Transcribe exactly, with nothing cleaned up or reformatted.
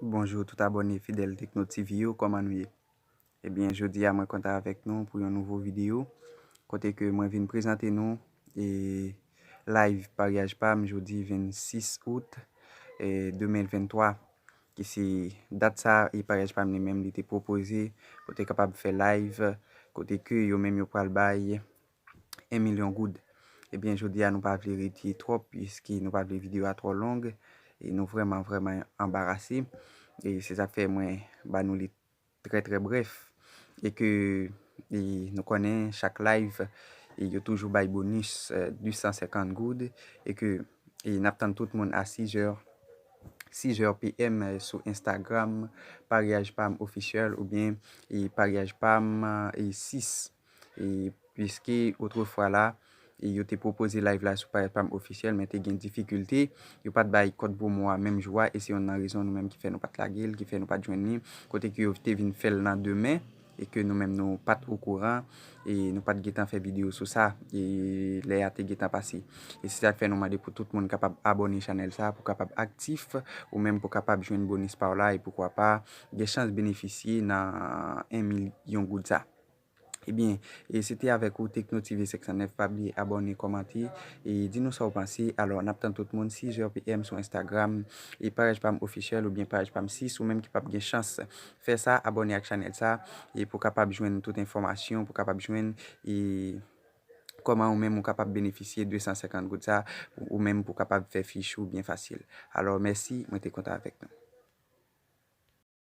Bonjou tout abòne fidèl Tekno TV yo, kòman nou ye? Ebyen, jodi a mwen kontan avèk nou pou yon nouvo videyo, kote ke mwen vin prezante nou e live paryaj pa m jodi vennsis out e de mil venntwa, ki se dat sa e paryaj pa m li menm li te pwopoze pou te kapab fè live, kote ke yo menm yo pral bay en milyon goud. Ebyen, jodi a nou pa vle rete twòp, piske nou pa vle videyo a twò long, e nou vrèman, vrèman anbarase. E se sa k fè mwen ba nou li trè, trè brèf. E ke e nou konnen chak live, e yo toujou bay bonis, e, de san senkant goud, e ke e n ap tann tout moun a sis è, sis è P M, e, sou Instagram, Paryaj Pam Official, oubyen e Paryaj Pam, e sis. E piske otrefwa la, e yo te pwopoze live la sou Paryaj Pam Official, men te gen difikilte, yo pa t bay kòd pwomo a menm jou a, e se youn nan rezon nou menm ki fè nou pa t lage l, ki fè nou pa t jwenn li, kote ke yo te vin fè l nan demen, e ke nou menm nou pa t okouran, e nou pa t gentan fè videyo sou sa, e lè a te gentan pase. E se sa k fè nou mande pou tout moun kapab abòne chanèl sa, pou kapab aktif, ou menm pou kapab jwenn bonis pa w la, e poukwa pa, gen chans benefisye nan en milyon goud sa. Ebyen, e se te avèk ou, Tekno TV senk san nèf. Pa bliye abòne, kòmante, e di nou sa w panse. Alò, n ap tann tout moun, sis è P M sou Instagram, e Paryaj Pam Official oubyen Paryaj Pam sis, ou menm ki p ap gen chans fè sa, abòne ak chanèl sa, e pou kapab jwenn tout enfòmasyon, pou kapab jwenn, e kòman ou menm ou kapab benefisye de san senkant goud sa, ou menm pou kapab fè fich ou byen fasil. Alò, mèsi, mwen te kontan avèk nou.